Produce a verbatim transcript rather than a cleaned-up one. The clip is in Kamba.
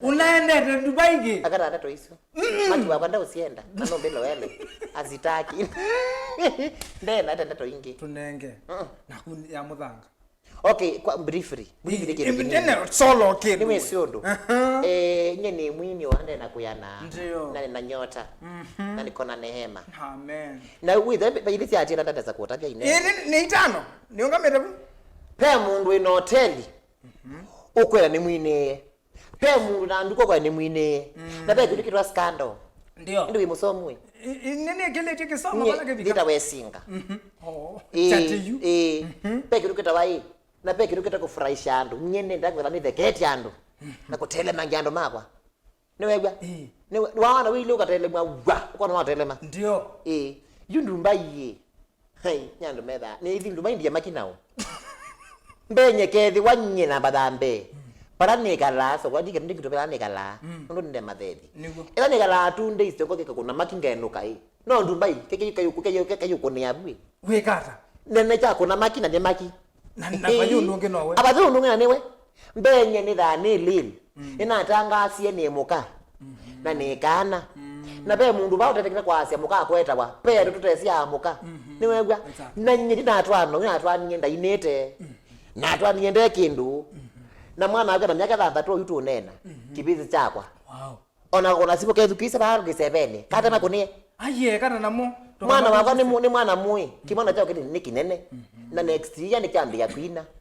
Unaendete Dubai ki? Akata ndeto isu. Maki wakwa ndaũsienda. Na no mbilo wele. Azitaki. Ndena ndeto ingi. Tunenge. Naku ya mũthanga. Okay, kwa briefly. Briefly kĩndũ kĩnini. General solo kĩndũ. Nĩ wĩsĩ ũndũ. Eh, nye nĩ mwini wa ndena kuyana. Ndio. Na nĩ na nyota. Na niko na neema. Amen. Na withe baithĩ sya atĩla ndatesa kũtavya ine. Ĩĩ nĩ itano. Nĩũngamĩte vu. Pe mũndũ wĩ na hoteli. Ũkwĩra nĩ mwinĩe. Pe mũndũ na nduka ũkwĩra nĩ mwinĩe. Na pe kĩndũ kĩtwa scandal. Ndio. Ĩndĩ wĩ mũsomu ĩ. Nĩnĩkĩlĩtye kĩsomo vala kĩvika. Nĩtawa Esinga. Ĩĩ. Pe kĩndũ kĩtawa ĩ. Na pe kĩndũ kĩta kũfurahisha andũ. Nyie nĩnda kwĩra nĩthekete andũ. Na kũtelemangĩa andũ makwa. Nĩwew'a? Nĩwaona wĩile ũkatelemwa wa ũkona watelema. Ndio. Ĩĩ. Yu Dubai ĩ. Hei, nĩ andũ methaa. Nĩ ithi Dubai ndiye maki nao. Mbenye kethĩwa nyie na mbatha mbee. Para nĩkalaa so kwa ndike ndike tu para nĩkalaa. Ndio nde mathethi. Nĩguo. Ĩla nĩkalaa two days toko kika kuna maki ngenũka ĩ. No Dubai keke keke keke keke kũnĩa bwe. Wĩkata. Nene cha kuna maki na nĩ maki. Na na kwa yu ndungi nowe. Aba yu ndungi na niwe. Mbenye nĩ thaa nĩ lili. Nĩnatangaasie nĩ mũka na nĩ kana. Na ve mũndũ vaa ũtetekete kwasya mũka akwetawa, ve andũ tũtesyaa mũka. Nĩwew'a? Na nyie ndinatwano, nĩnatwanie ndainĩte. Natwanie nde kĩndũ. Na mwana wake na myaka thanthatũ oyu tũneena. Kĩvĩsĩ kyakwa. Ona kona simu kethukise vaa kĩsevenĩ. Kate makũnie. Aiye kana namo. Mwana wakwa nĩ mu- nĩ mwana mũĩ. Kĩmwana kyao kĩnini nĩ kĩnene. Na next year nĩkyambĩĩa kwina.